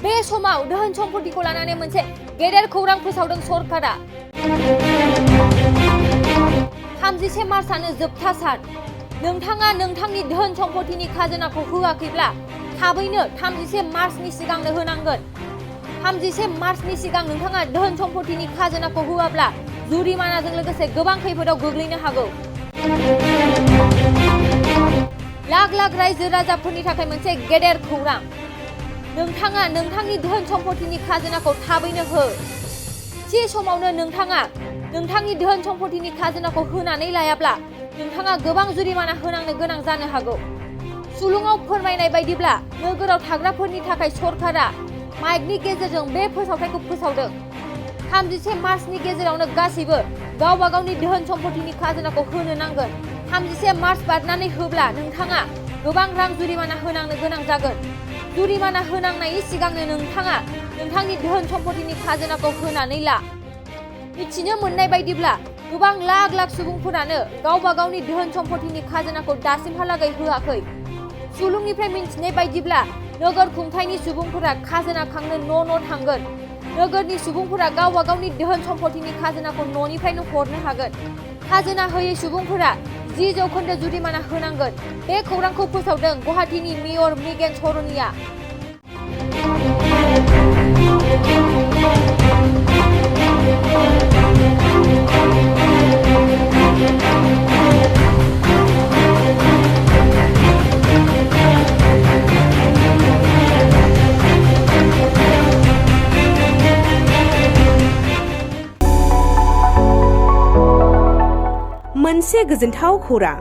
बे समाव धोन सम्पतिखौ लानानै मोनसे गेदेर खौरां फोसावदों सरकारा। 31 मार्चआनो जोबथा सान। नोंथाङा नोंथांनि धोन सम्पतिनि खाजोनाखौ होआखैब्ला थाबैनो 31 मार्चनि सिगांनो होनांगोन। 31 मार्चनि सिगां नोंथाङा धोन सम्पतिनि खाजोनाखौ होआब्ला जुरिमानाजों लोगोसे गोबां खैफोदाव गोग्लैनो हागौ। लाख लाख रायजो राजाफोरनि थाखाय मोनसे गेदेर खौरां। नोंथाङा नोंथांनि धोन सम्पतिनि खाजोनाखौ थाबैनो हो। थि समावनो नोंथाङा नोंथांनि धोन सम्पतिनि खाजोनाखौ होनानै लायाब्ला नोंथाङा गोबां जुरिमाना होनांनो गोनां जानो हागौ। सुलुङाव फोरमायनाय बायदिब्ला नोगोराव थाग्राफोरनि थाखाय सरकारा माइकनि गेजेरजों बे फोसावथायखौ फोसावदों। 31 मार्चनि गेजेरावनो गासैबो गावबा गावनि धोन सम्पतिनि खाजोनाखौ होनो नांगोन। 31 मार्च बारनानै होब्ला नोंथाङा गोबां रां जुरिमाना होनांनो गोनां जागोन। जुरिमाना होनांनायनि सिगांनो नोंथाङा नोंथांनि धोन सम्पतिनि खाजोनाखौ होनानै ला। मिथिनो मोननाय बायदिब्ला गोबां लाख लाख सुबुंफोरानो गावबा गावनि धोन सम्पतिनि खाजोनाखौ दासिमहालागै होआखै। सुलुंनिफ्राय मिथिनाय बायदिब्ला नोगोर खुंथायनि सुबुंफोरा खाजोना खांनो न' थांगोन। नोगोरनि सुबुंफोरा गावबा गावनि धोन सम्पतिनि खाजोनाखौ न'निफ्रायनो हरनो हागोन। खाजोना होयै सुबुंफोरा 10% जुरिमाना होनांगोन। बे खौरांखौ फोसावदों गुवाहाटीनि मेयर मृगेन सरनीया। मोनसे गोजोनथाव खौरां।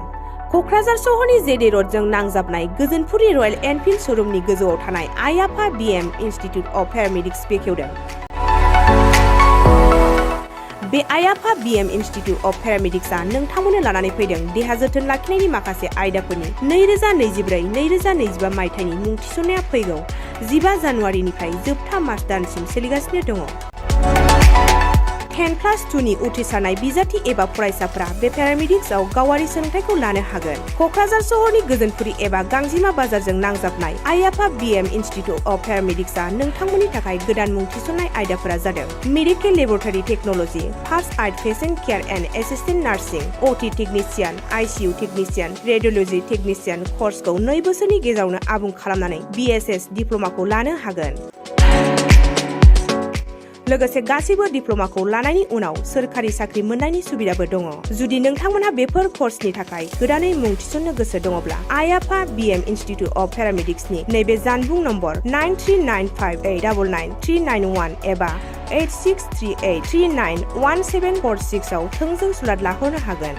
क'क्राझार सहरनि जेडे र'डजों नांजाबनाय गोजोनपुरि रयेल एनफिल्ड श'रुमनि गोजौआव थानाय आइ-आफा बिएम इनस्टिट्युट अफ पेरामेडिक्स बेखेवदों। बे आइ-आफा बिएम इनस्टिट्युट अफ पेरामेडिक्सआ नोंथांमोननो लानानै फैदों देहा जोथोन लाखिनायनि माखासे आयदाफोरनि 2024-2025 मायथाइनि मुं थिसननाया फैगौ 15 जानुवारिनिफ्राय जोबथा मार्च दानसिम सोलिगासिनो दङ। 10+2 नि उथ्रिसारनाय बिजाथि एबा फरायसाफोरा बे पेरामेडिक्सआव गावारि सोलोंथाइखौ लानो हागोन। क'क्राझार सहरनि गोजोनपुरि एबा गांजिमा बाजारजों नांजाबनाय आइ-आफा बिएम इनस्टिट्युट अफ पेरामेडिक्सआ नोंथांमोननि थाखाय गोदान मुं थिसननाय आयदाफोरा जादों medical laboratory technology, first aid patient care and assistant nursing, OT technician, ICU technician, radiology technician कर्सखौ 2 बोसोरनि गेजेरावनो आबुं खालामनानै बिएसएस डिप्ल'माखौ लानो हागोन। लोगोसे गासैबो डिप्ल'माखौ लानायनि उनाव सोरखारि साख्रि मोननायनि सुबिदाबो दङ। जुदि नोंथांमोनहा बेफोर कर्सनि थाखाय गोदानै मुं थिसननो गोसो दङब्ला आइ-आफा बिएम इनस्टिट्युट अफ पेरामेडिक्सनि नैबे जानबुं नम्बर 9395899391 एबा 8638391746 आव थोंजों सुलाद लाहरनो हागोन।